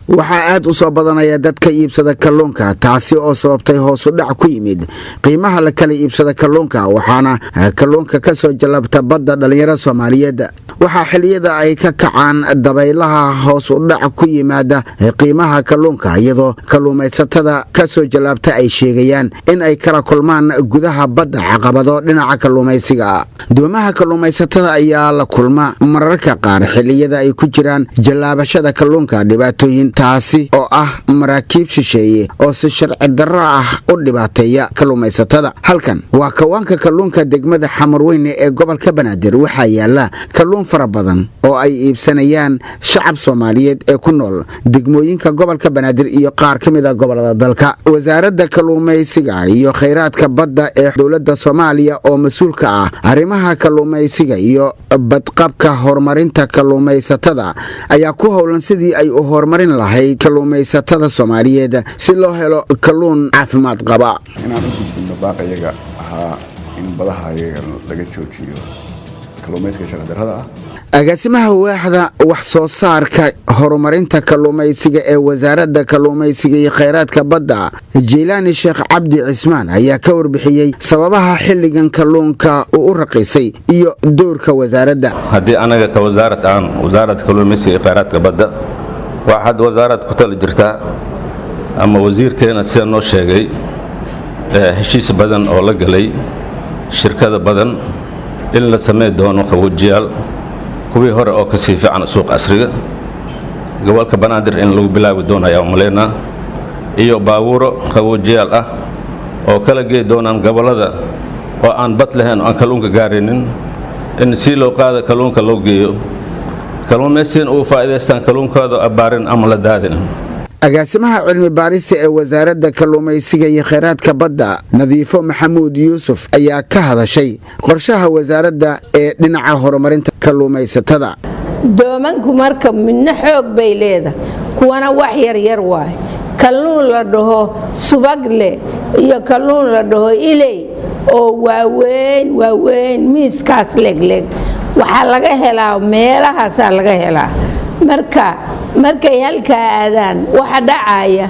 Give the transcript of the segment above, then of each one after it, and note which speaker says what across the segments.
Speaker 1: Waxaa aad u soo badanaya dadka iibsada kalluunka, taasi oo sababtay hoosu dhac ku yimid qiimaha la kala iibsada kalluunka. Waxaana kalluunka ka soo jalabta badda dhallinyaro Soomaaliyeed. Waxaa xilliyada ay ka kacaan dabaylaha hoos u dhac ku yimaada qiimaha kalluunka, iyadoo kalluumaysatada ka soo jallaabta ay sheegayaan in ay kala kulmaan gudaha badda caqabado dhinaca kalluumaysiga. Doomaha kalluumaysatada ayaa la kulma mararka qaar xilliyada ay ku jiraan jallaabashada kalluunka dhibaatooyin, taasi oo ah maraakiib shisheeye oo si sharci darro ah u dhibaateeya kalluumaysatada. Halkan waa kawaanka kalluunka degmada Xamarweyne ee gobolka Banaadir. Waxaa yaala kalluun fara badan oo ay iibsanayaan shacab Soomaaliyeed ee ku nool degmooyinka gobolka Banaadir iyo qaar ka mid a gobolada dalka. Wasaaradda Kalluumaysiga iyo Khayraadka Badda ee dowladda Soomaaliya, oo mas-uulka ah arrimaha kalluumaysiga iyo badqabka horumarinta kalluumaysatada, ayaa ku howlan sidii ay u horumarin lahayd kalluumaysatada Soomaaliyeed si loo helo kalluun caafimaad qaba.
Speaker 2: Inaan u gudbino baaqayaga ahaa in badaha ayaga laga joojiyo kalluumaysiga sharci darrada ah.
Speaker 1: Agaasimaha waaxda wax soo saarka horumarinta kalluumaysiga ee Wasaaradda Kalluumaysiga iyo Khayraadka Badda, Jeylaani Sheekh Cabdi Cismaan, ayaa ka warbixiyey sababaha xilligan kalluunka uu u raqiisay iyo doorka wasaaradda.
Speaker 3: Haddii anaga ka wasaarad aan Wasaaradda Kalluumaysiga iyo Khayraadka Badda, waxaad wasaarad ku tali jirtaa ama wasiirkeena sida noo sheegay heshiis badan oo la galay shirkada badan in la samey doono qaboojiyaal kuwii hore oo kasii fiican suuq casriga gobolka Banaadir in lagu bilaabi doono ayaa umalaynaa, iyo baabuuro qaboojiyaal ah oo kala gey doonaan gobollada oo aan bad lahayn oo aan kalluunka gaaraynin, in si loo qaada kalluunka loo geeyo, kalluumaysiin uu faa'iidaystaan kalluunkooda abbaarin ama la daadin.
Speaker 1: Agaasimaha cilmi baarista ee Wasaaradda Kalluumaysiga iyo Kheyraadka Badda, Nadiifo Maxamuud Yuusuf, ayaa ka hadashay qorshaha wasaaradda ee dhinaca horumarinta kalluumaysatada.
Speaker 4: Doomanku marka midna xoog bay leedahay, kuwana wax yaryar waay. Kalluun la dhaho subagle iyo kalluun la dhaho iley oo waaweyn waaweyn, miiskaas legleg, waxaa laga helaa meelahaasaa laga helaa. Marka markay halkaa aadaan, waxa dhacaya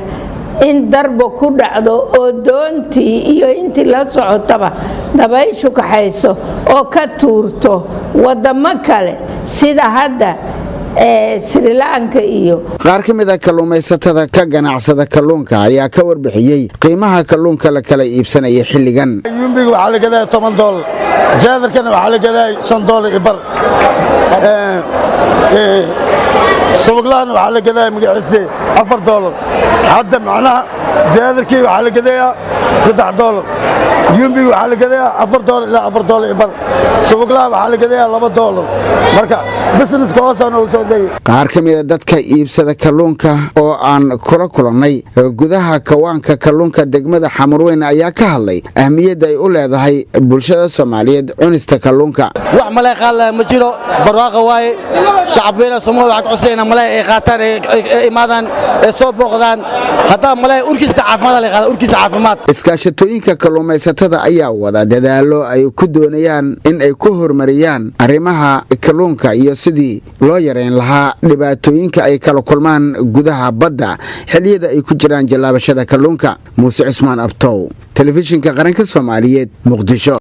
Speaker 4: in darbo ku dhacdo oo doontii iyo intii la socotaba dabayshu kaxayso oo ka tuurto wadamo kale, sida hadda Sri Lanka iyo
Speaker 1: Qaar ka mid a kalluumaysatada ka ganacsada kalluunka ayaa ka warbixiyey qiimaha kalluunka la kala iibsanaya xilligan.
Speaker 5: Yumbiga waxaa la gadaya $10, jaadarkana waxaa la gadaya $5 iyo bar, subaglahana waxaa la gadaya magaciise $4. Hadda macnaha jaadarkii waxaa la gadayaa $3, yumbiga waxaa la gadayaa $4 ilaa $4 iyo bar, subaglaha waxaa la gadayaa $2. Marka businesska hoosaan uu soo degay.
Speaker 1: Qaar ka mida dadka iibsada kalluunka oo aan kula kulannay gudaha kawaanka kalluunka degmada Xamarweyn ayaa ka hadlay ahmiyadda ay u leedahay bulshada Soomaaliyeed cunista kalluunka.
Speaker 6: Wax malay qaal ma jiro, barwaaqa waaye. Shacabweynaha Soomaaliya waxaa ka codsanayna malay ay qaataan, ay imaadaan, ay soo booqdaan. Haddaa malay urkiisa caafimaad la qaada, urkiisa caafimaad.
Speaker 1: Iskaashatooyinka kalluumaysatada ayaa wada dadaallo ay ku doonayaan in ay ku horumariyaan arrimaha kalluunka iyo sidii loo yareyn lahaa dhibaatooyinka ay kala kulmaan gudaha badda xilliyada ay ku jiraan jallaabashada kalluunka. Muuse Cusmaan Abtow, Telefishinka Qaranka Soomaaliyeed, Muqdisho.